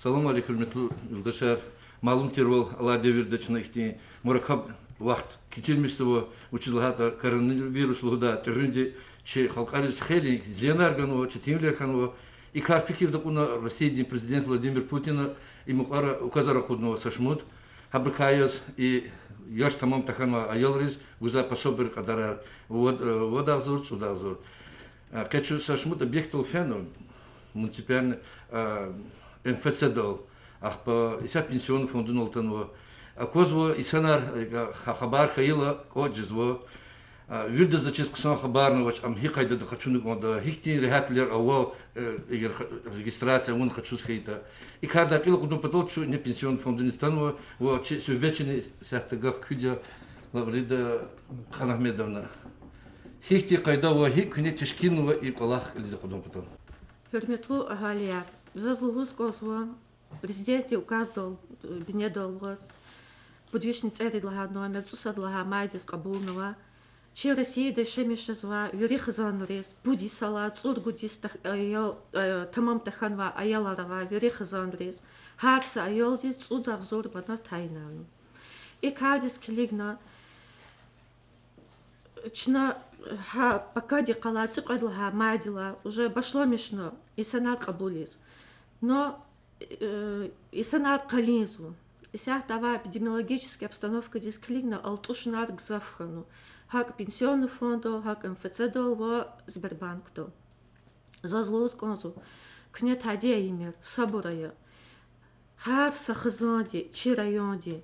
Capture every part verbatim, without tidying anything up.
Салам алейкум, гьуьрметлу юлдашар. Малум тирвал, алай девирда чна ихьтин мураккаб вахт кечирмишзава, вучиз лагьайтӀа коронавирус лугьудай тӀегъуьнди чи халкьариз хейлин зиянар ганва, четинвилер хьанва. И кар фикирда кьуна Россиядин президент Владимир Путина и мукьвара указар акъуднава са шумуд. Гьабурукай яз и яш тамам тахьанвай аялриз гузвай пособийрин кьадарар вад, вад агъзур, цӀуд агъзур. Къе чун са шумуд объектдал фена, муниципальный, МФЦ-дал, ахпа исятда пенсионный фондунал атанва. Аквазва инсанар, гьа хабар хьайила кӀватӀ жезва. Виридаз заз чиз хъсан хабарни авач, ам гьи къайдада къачуна кӀанда, гьихьтин регьятвилер ава, эгер регистрация авун къачуз хьайитӀа. И кардай кьил акъудун патал чун пенсионный фондуниз атанва ва чи суьгьбетчини исятда гаф куьд я, Лаврида Ханагьмедовна. Гьихьтин къайда ва гьикӀ куьне тешкилнава и кӀвалах кьилиз акъудун патал? Гьуьрметлу агьалияр, заз лугьуз кӀанзава, президентдин указдал, бинедаллаз, пуд вишни цӀерид лагьай номер, цӀусад лагьай майдиз кьабулнава. Чи Россияда яшамиш жезвай вири хизанриз, пуд йисалай цӀуругуд йис тах-, аял, э, тамам тахьанвай аялар авай вири хизанриз, гьар са аялдиз цӀуд агъзур манат тайинарна. И кардиз килигна, чна гьа пакадихъ галай цӀикьвед лагьай майдилай уже башламишна инсанар кьабулиз. Но, э, инсанар къалинзава. Исятда авай эпидемиологический обстановкадиз килигна алтӀушунар гзаф хьанва. ГьакӀ пенсионный фонддал, гьакӀ МФЦ-дал ва Сбербанкдал. Заз лугьуз кӀанзава, куьне тади ийимир, сабур ая. Гьар са хизанди чи районди,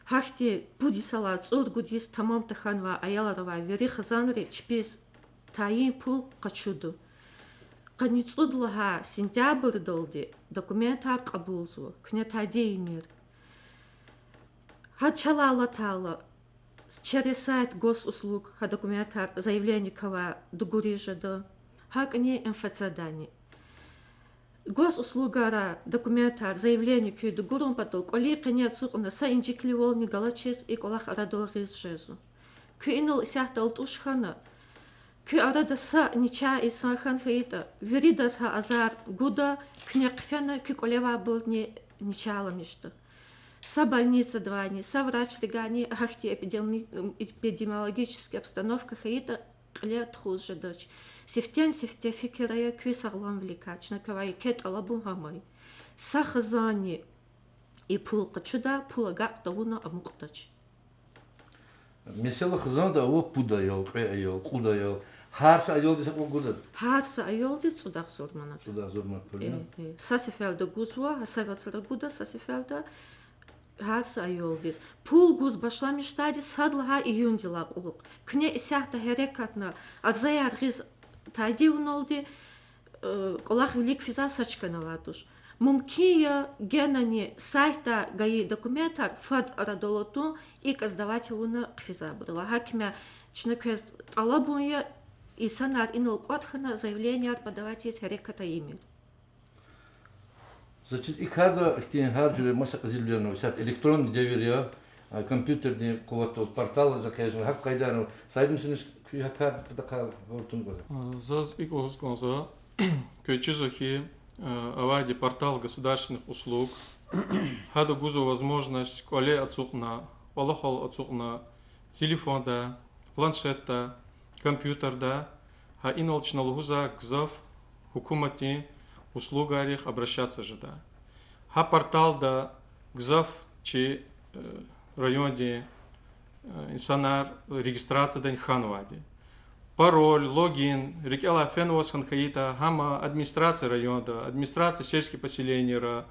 гьахьтин пуд йисалай цӀуругуд йис тамам тахьанвай аялар авай вири хизанри чпиз тайин пул къачуда. Къанни цӀуд лагьай сентябрдалди документар кьабулзава, куьне тади ийимир. Гьа чалай алатайла, через сайт Госуслуг гьа документар, заявление квай дугуриз жеда, гьакӀни МФЦ-дани. Госуслугара документар, заявление куь дугурун патал кӀвалин къене ацукьна са инжиклувални галачиз и кӀвалах арадал гъиз жезва. Куь инал исятда алтӀуш хьана, куь арада са начагъ инсан хьана хьайитӀа, виридаз гьа азар гуда, куьне хъфена куь кӀвалевайбурни начагъламишда. Са больницадавайни, са врачрикайни гьахьтин эпидеми-, эпидемиологический обстановка хьайитӀа, кьиле тухуз жедач. Сифтени-сифте фикир ая куь сагъламвиликай, чна квевай еке тӀалабун гьам я. Са хизанни и пул къачуда, пул агакь тавуна амукьдач. Месела, хизанда ава пуд аял, кьве аял, кьуд аял. Гьар са аялдиз гьакьван гуда? Гьар са аялдиз цӀуд агъзур манат. ЦӀуд агъзур манат пул я? Э, э. Са сеферда гузва, гьа са вацра гуда са сеферда. Гьар са аялдиз. Пул гуз башламишдайди сад лагьай июндилай кьулухъ. Куьне исятда гьерекатна, арзаяр гъиз тадивуналди, э, кӀвалах вилик физвай са чкана авайд туш. Мумкин я, генани сайтдай гайи документар фад арадал атун, икӀ сдавать авуна хъфизвайбурулай. Гьакимя чна квез тӀалабун я, инсанар инал кӀватӀ хьана заявленияр подавать ийиз гьерекат ийимир. Заз чиз, и карда ихьтин гьар жуьре маса къизилвилер ава, исятда электронный девир я, компьютердин къуватдал, портал за кьежна, гьакӀ къайдаяр ава. Саид Мусинович, куь гьа карда патахъай гъавурда тун кӀанзава. Заз икӀ лугьуз кӀанзава, квез чизва хьи, авайди портал государственных услуг, гьада гузва возможность кӀвале ацукьна, кӀвалахал ацукьна, телефонда, планшетда, компьютерда, гьа инал чна лугьузвай гзаф гьукуматдин услугайрихъ обращаться жеда. Гьа порталда гзаф чи, э, райондин, э, инсанар регистрациядани хьанвайди. Пароль, логин рикӀелай фенваз хьана хьайитӀа, гьам администрация районда, администрация сельский поселенийра,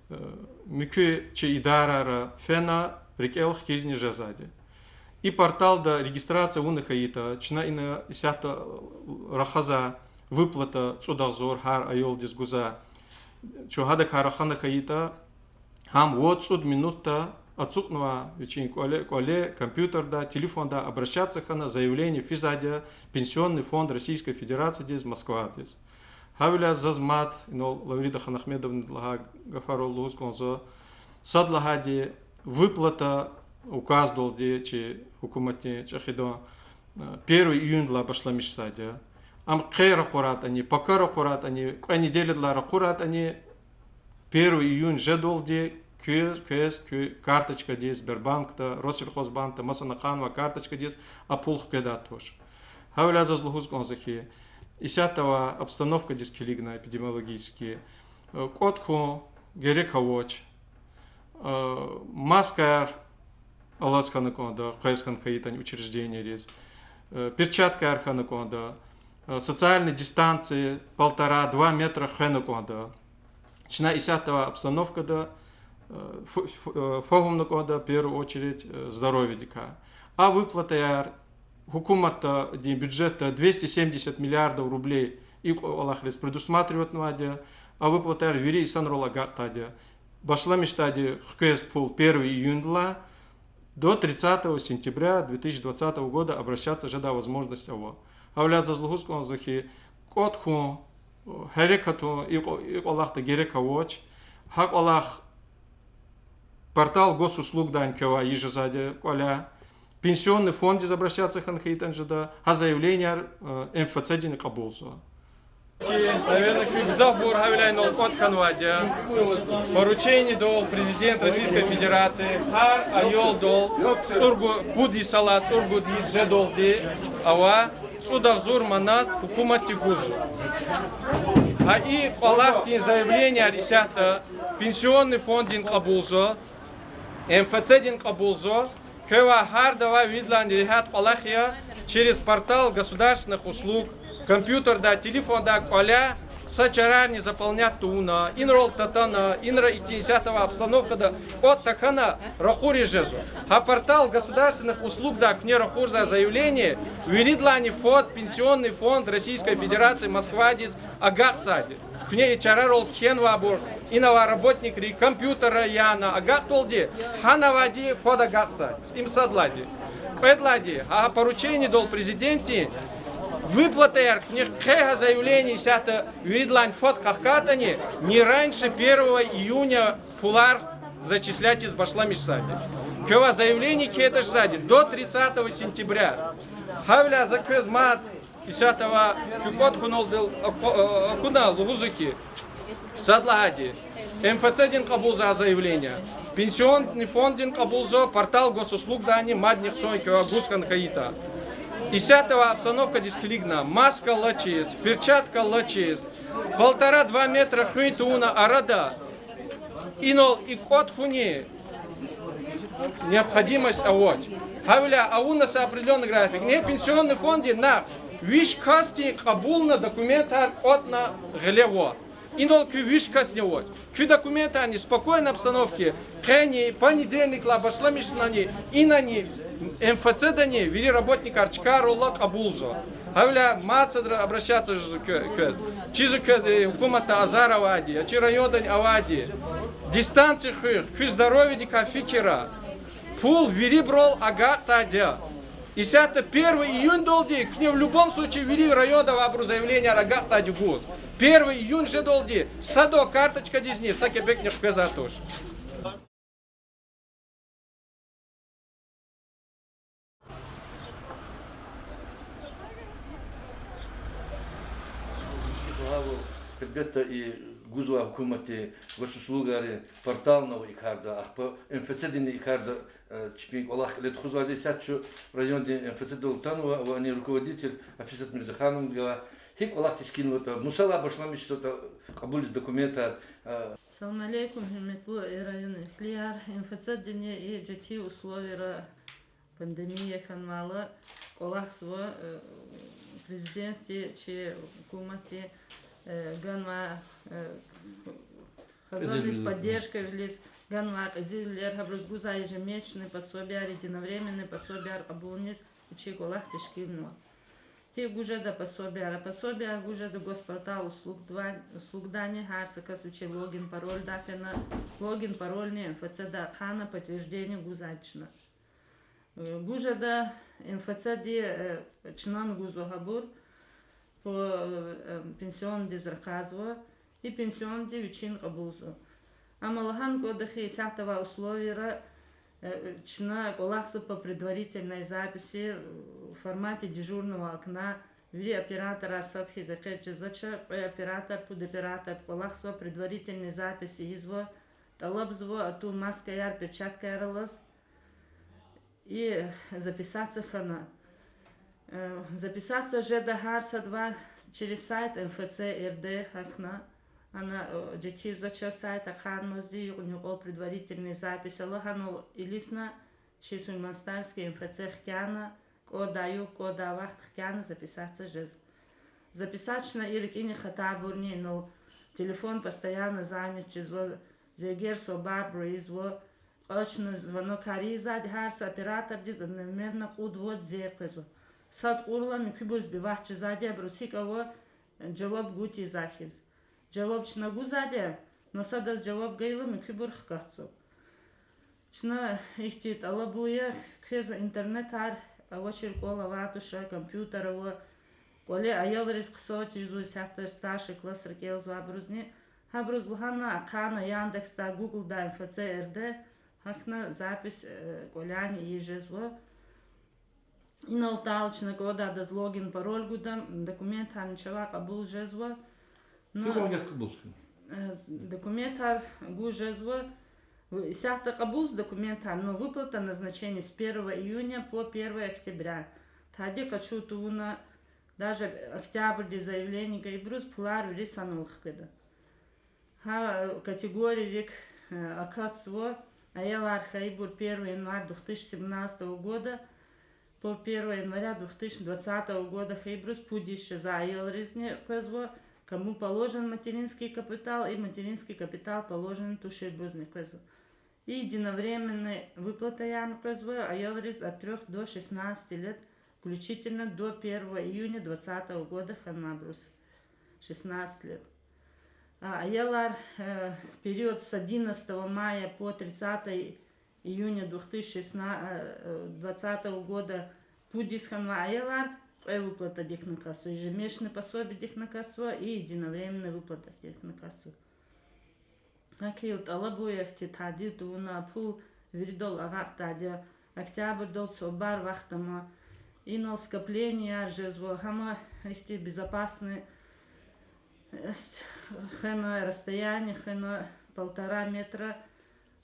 э, муькуь чи идарайра фена рикӀел хкизни жезвайди. И порталда регистрация авуна хьайитӀа, чна ина исятда рахазвай выплата цӀуд агъзур гьар аялдиз гузвай, чун гьадакай рахана хьайитӀа, гьам вад-цӀуд минутда ацукьнавай вичин кӀвале, кӀвале, компьютерда, телефонда обращаться хьана заявление физвайди я Пенсионный фонд Российской Федерациядиз, Москвадиз. Гьавиляй заз мад инал Лаврида Ханагьмедовнади лагьай гафарал лугьуз кӀанзава, сад лагьайди, выплата указдалди чи гьукуматдин чӀехидан, э, первый июндилай башламишзавайди я. Ам къе ракъурайтӀани, пака ракъурайтӀани, кьве неделядилай ракъурайтӀани, первый июнь жедалди квез, квез, куь карточкадиз, Сбербанкда, Россельхозбанкда, маса акъуднавай карточкадиз а пул хкведай туш. Гьавиляй заз лугьуз кӀанзава хьи, исятда авай обстановкадиз килигна эпидемиологически, э, кӀватӀ хьун герек авач, э, маскаяр алаз хьана кӀанда, къвез хьана хьайитӀани учреждениейриз, э, перчаткаяр хьана кӀанда, э, социальный дистанция полтора-два метра хвена кӀанда. Чна исятда авай обстановкада, э, фу-, фу-, э, фагьумна кӀанда в первую очередь, э, здоровьедикай. А выплатаяр, гьукуматдин бюджетда двести семьдесят миллиардов рублей и кӀвалахриз предусматриватьнавайди я, а выплатаяр вири инсанрал агакьдайди я. Башламишдайди хквез пул первый июндилай, до тридцатого сентября две тысячи двадцатого года обращаться жедай возможность ава. Гьавиляй заз лугьуз кӀанзава хьи, кӀватӀ хьун, гьерекатун и кӀва-, и кӀвалахда герек авач. Гьа кӀвалах портал госуслугдани квевай ийиз жезвайди я кӀваляй. Пенсионный фонддиз обращаться хьана хьайитӀани жеда, гьа заявленияр, э, МФЦ-дини кьабулзава. Наверно, куь гзафбур гьавиляй инал кӀватӀ хьанвайди я. Поручениедал Президент Российской Федерации гьар аялдал цӀуругуд, пуд йисалай цӀуругуд йис жедалди авай цӀуд агъзур манат гьукуматди гузва. Гьа и кӀвалахдин заявленияр исятда Пенсионный фонддин кьабулзава, МФЦ-дин кьабулзава. Квевай гьарда авай виридалайни регьят кӀвалах я, через портал государственных услуг, компьютердай, телефондай кӀваляй са чарарни заполнять тавуна, инрал татана, инра ихьтин исятда авай обстановкада кӀватӀ тахьана ракъуриз жезва. Гьа портал государственных услугдай куьне ракъурзавай заявление виридалайни фад Пенсионный фонд Российской Федерации Москвадиз агакьзавайди. Куьне и чарарал кхьенвайбур, ина авай работникри компьютерра яна агакьдалди, гьана авайди фад агакьзавайди. Им сад лагьайди. Кьвед лагьайди, гьа поручениедал Президентдин выплатаяр куьне къе гьа заявление исятда виридалайни фад къахкайтӀани, не раньше первого июня пулар зачислять ийиз башламишзавайди. Квевай заявление кхьей тежезвайди до тридцатого сентября. Гьавиляй за квез мад исятда авай куь кӀватӀ хьуналди аку-, акуна лугьузва хьи, сад лагьайди, МФЦ-дин кьабулзава заявление, Пенсионный фонддин кьабулзава, портал госуслугдайни мадни хъсан квевай гуз хьана хьайитӀа. Исятда авай обстановкадиз килигна, маска алачиз, перчатка алачиз, полтора-два метра хуьн тавуна арада, инал и кӀватӀ хьунин необходимость авач. Гьавиляй авуна са определённый график. Ингье Пенсионный фондди на виш касдин кьабулна документар кӀватӀна гъиле ава. Инал куь виш касни авач. Куь документарни в спокойной обстановке къени, понедельниклай башламишнани, инани, МФЦ-дани вири работникар чкайрал кьабулзава. Гьавиляй мад садра обращаться жезва кве-, квез. Чизва квез, э, гьукуматда азар авайди я, чи райондани авайди я. Дистанция хуьх, куь здоровьедикай фикирай. Пул вирибурал агакьдайди я. Исятда первый июндалди куьне в любом случае вири районда авайбуру заявленияр агакьдайди гуз. Первый июнь жедалди сада карточкадизни са кепекни хквезвай туш. Гьелбетда, и гузвай гьукуматди, госуслугари портални ава и карда, ахпа МФЦ-дини и карда, э, чпин кӀвалах кьиле тухузвайди я. Исятда чун райондин МФЦ-дал атанва, ва ани руководитель Афисат Мирзахановна галай гьикӀ кӀвалах тешкилнаватӀа, мусалай башламишзаватӀа кьабулиз документар, э. Салам алейкум, гьуьрметлу районэгьлияр. МФЦ-дини и четин условияра, пандемия хьанвайла, кӀвалахзава, э, Президентди, чи гьукуматди, э, ганвай, э, хизанриз поддержкавилиз ганвай кьезилвилер, гьабуруз гузвай ежемесячный пособияр, единовременный пособияр кьабулуниз вичин кӀвалах тешкилнава. Гьикӏ гуз жеда пособияр? Пособияр гуз жеда госпортал услугдва-, услугдани, гьар са кас вичин логин, парольдай фена, логин, парольни МФЦ-да ахъайна, подтверждение гузвай чна. Э, гуз жеда МФЦ-ди, э, чнани гузва гьабур, по, э, пенсиондиз рахазва, и пенсионди вичин кьабулзава. Амма лагьана кӏвада хьи, исятда авай условияра, э, чна кӏвалахзава по предварительной записи, в формате дежурного окна, Вири операторар сад хьиз экъечӀ жезвач, кьве оператор, пуд оператор кӀвалахзава, предварительный запись ийизва, тӀалабзава атун маскаяр, перчаткаяр алаз. И записаться хьана. Э, записаться жеда гьар садвай через сайт М Ф Ц Р Д гьахьна. Ана, э, четиз за чаз сайт ахъанмазди, юкьни-юкьвал предварительный запись ала, гьанал илисна чи Сулейман-Стальский М Ф Ц хкяна, кӀвадай югъ, кӀвадай вахт хкяна записаться жез. Записаться чна и рикӀини хатабурни, ну, телефон постоянно занят жезва, зергер суабарбуру ийизва, кьван чна звонокар ийизвайди гьар са оператордиз одновременно кьуд-вад зе къвезва. Сад кьурла муькуьбур сбивать жезвайди я, абуруз гьикӀ ава жаваб гуз ийизвай хьиз. Жаваб чна гузвайди я, но садаз жаваб гайила муькуьбур хкатзава. Чна ихьтин тӀалабун я, квез интернетар авачир кӀвал авай туш, компьютер ава, кӀвале аялриз хъсан чизвай, исятда старший классра кӀелзавайбурузни, гьабуруз лагьана, ахъайна Яндексдай, Гуглдай М Ф Ц Р Д, гьахьна запись, э, кӀваляйни ийиз жезва. Инал тал чна кӀвадайдаз логин, пароль гуда, документарни чавай кьабул жезва. Ну, Куьн кьван гьат кьабул хьи? Э, документар гуз жезва. Исятда кьабулзава документар, но выплата назначена с первого июня по первое октября. Тади къачу тавуна, даже октябрдиз заявление гайибуруз пулар вири санал хкведа. Гьа категория вилик, э, акатзава, аялар хьайибур первого января две тысячи семнадцатого года по первое января две тысячи двадцатого года хьайибуруз пуд йис жезвай аялризни къвезва, кому положен материнский капитал и материнский капитал положен туширбурузни къвезва. И единовременная выплатаяр къвезва аялриз от трёх до шестнадцати лет, включительно до первого июня двадцатого года хьанвайбуруз. Шестнадцать лет. А аялар, э, в период с одиннадцатого мая по тридцатое июня две тысячи шестнадцатого года пуд йис хьанвай аялар кьве выплатадик акатзава: ежемесячное пособиедик акатзава и единовременная выплатадик акатзава. Гьакӏ хьайила тӏалабун я ихьтин тади тавуна, пул виридал агакьдайди я, октябрдал суабар вахт ама, инал скопленияяр жезва, гьам ихьтин безопасный хвена, расстояние хвена полтора метра.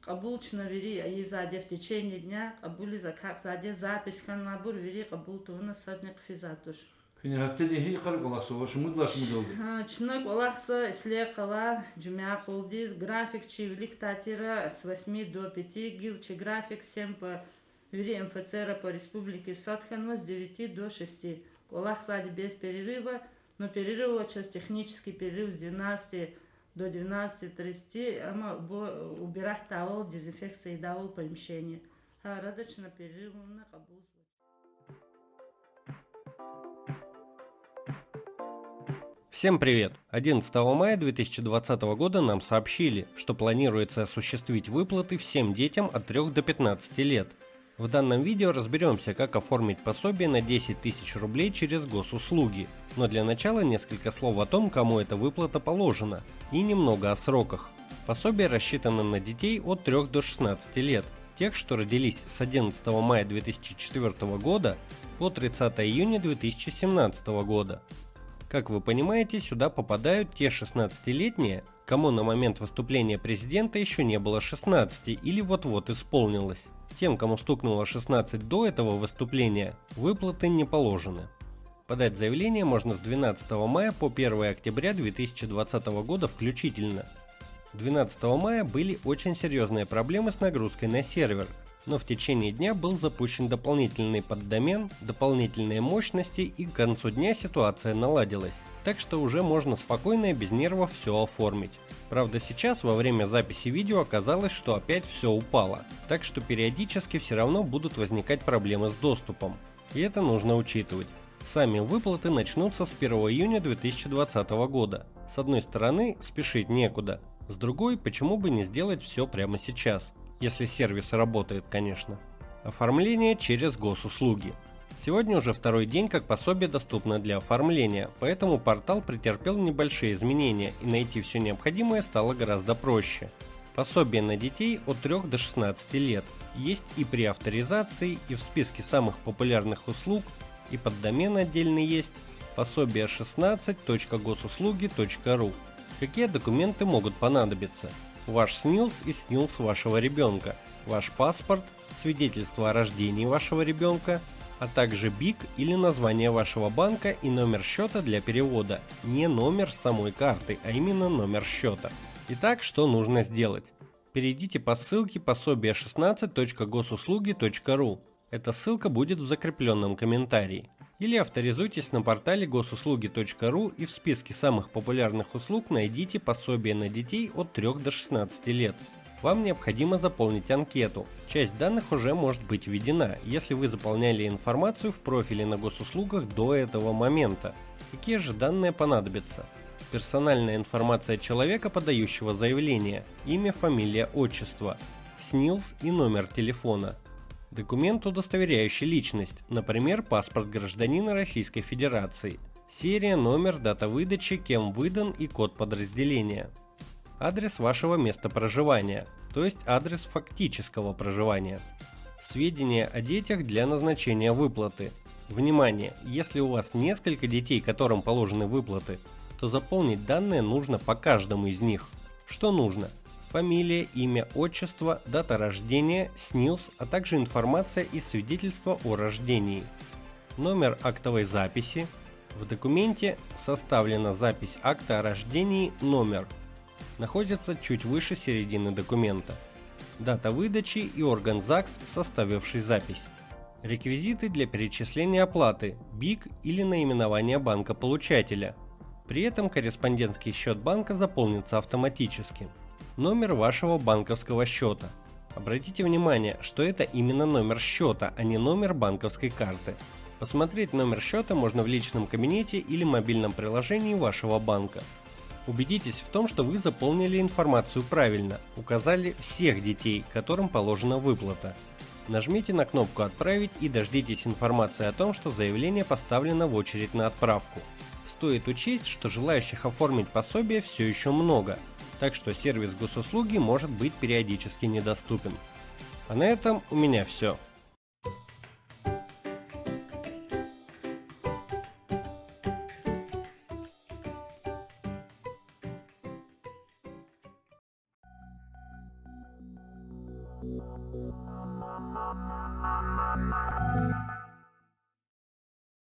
Кьабул чна вири ийизвайди я в течение дня, кьабулиз акакьзавайди я, запись хьанвайбур вири кьабул тавуна, садни хъфизвай туш. Куьне гьафтедин гьи йикъара кӏвалахзава, шумуд лагьай шумуд алди? Гьа, чна кӏвалахзава Исле къала, Жуьмя къулдиз, график чи виликдай тир, с восьми до пяти, гила чи график всем по, вири МФЦ-ра по республике сад хьанва с девяти до шести. Кӏвалахзавайди без перерыва, но перерыв ава чаз, технический перерыв с двенадцати до двенадцати тридцати, амма бу-, убирать ийидайвал, дезинфекция ийидайвал помещение. Гьа арада чна перерыв авуна кьабулзава. Всем привет! Одиннадцатого мая две тысячи двадцатого года нам сообщили, что планируется осуществить выплаты всем детям от трёх до пятнадцати лет. В данном видео разберёмся, как оформить пособие на десять тысяч рублей через госуслуги. Но для начала несколько слов о том, кому эта выплата положена, и немного о сроках. Пособие рассчитано на детей от трёх до шестнадцати лет, тех, что родились с одиннадцатого мая две тысячи четвёртого года по тридцатое июня две тысячи семнадцатого года. Как вы понимаете, сюда попадают те шестнадцатилетние, кому на момент выступления президента ещё не было шестнадцати или вот-вот исполнилось. Тем, кому стукнуло шестнадцать до этого выступления, выплаты не положены. Подать заявление можно с двенадцатого мая по первое октября две тысячи двадцатого года включительно. Двенадцатого мая были очень серьёзные проблемы с нагрузкой на сервер, но в течение дня был запущен дополнительный поддомен, дополнительные мощности, и к концу дня ситуация наладилась. Так что уже можно спокойно и без нервов всё оформить. Правда, сейчас, во время записи видео, оказалось, что опять всё упало. Так что периодически всё равно будут возникать проблемы с доступом. И это нужно учитывать. Сами выплаты начнутся с первого июня две тысячи двадцатого года. С одной стороны, спешить некуда. С другой, почему бы не сделать всё прямо сейчас? Если сервис работает, конечно. Оформление через госуслуги. Сегодня уже второй день, как пособие доступно для оформления, поэтому портал претерпел небольшие изменения, и найти всё необходимое стало гораздо проще. Пособие на детей от трёх до шестнадцати лет есть и при авторизации, и в списке самых популярных услуг, и поддомен отдельный есть. пособие шестнадцать точка госуслуги точка ру. Какие документы могут понадобиться? Ваш снилс и снилс вашего ребёнка, ваш паспорт, свидетельство о рождении вашего ребёнка, а также бик или название вашего банка и номер счёта для перевода, не номер самой карты, а именно номер счёта. Итак, что нужно сделать? Перейдите по ссылке пособие шестнадцать точка госуслуги точка ру. Эта ссылка будет в закреплённом комментарии. Или авторизуйтесь на портале госуслуги точка ру и в списке самых популярных услуг найдите пособие на детей от трёх до шестнадцати лет. Вам необходимо заполнить анкету. Часть данных уже может быть введена, если вы заполняли информацию в профиле на госуслугах до этого момента. Какие же данные понадобятся? Персональная информация человека, подающего заявление: имя, фамилия, отчество, снилс и номер телефона. Документ, удостоверяющий личность, например, паспорт гражданина Российской Федерации. Серия, номер, дата выдачи, кем выдан и код подразделения. Адрес вашего места проживания, то есть адрес фактического проживания. Сведения о детях для назначения выплаты. Внимание! Если у вас несколько детей, которым положены выплаты, то заполнить данные нужно по каждому из них. Что нужно? Фамилия, имя, отчество, дата рождения, снилс, а также информация из свидетельства о рождении. Номер актовой записи. В документе составлена запись акта о рождении, номер. Находится чуть выше середины документа. Дата выдачи и орган загс, составивший запись. Реквизиты для перечисления оплаты, бик или наименование банка получателя. При этом корреспондентский счёт банка заполнится автоматически. Номер вашего банковского счёта. Обратите внимание, что это именно номер счёта, а не номер банковской карты. Посмотреть номер счёта можно в личном кабинете или мобильном приложении вашего банка. Убедитесь в том, что вы заполнили информацию правильно, указали всех детей, которым положена выплата. Нажмите на кнопку «Отправить» и дождитесь информации о том, что заявление поставлено в очередь на отправку. Стоит учесть, что желающих оформить пособие всё ещё много, так что сервис госуслуги может быть периодически недоступен. А на этом у меня всё.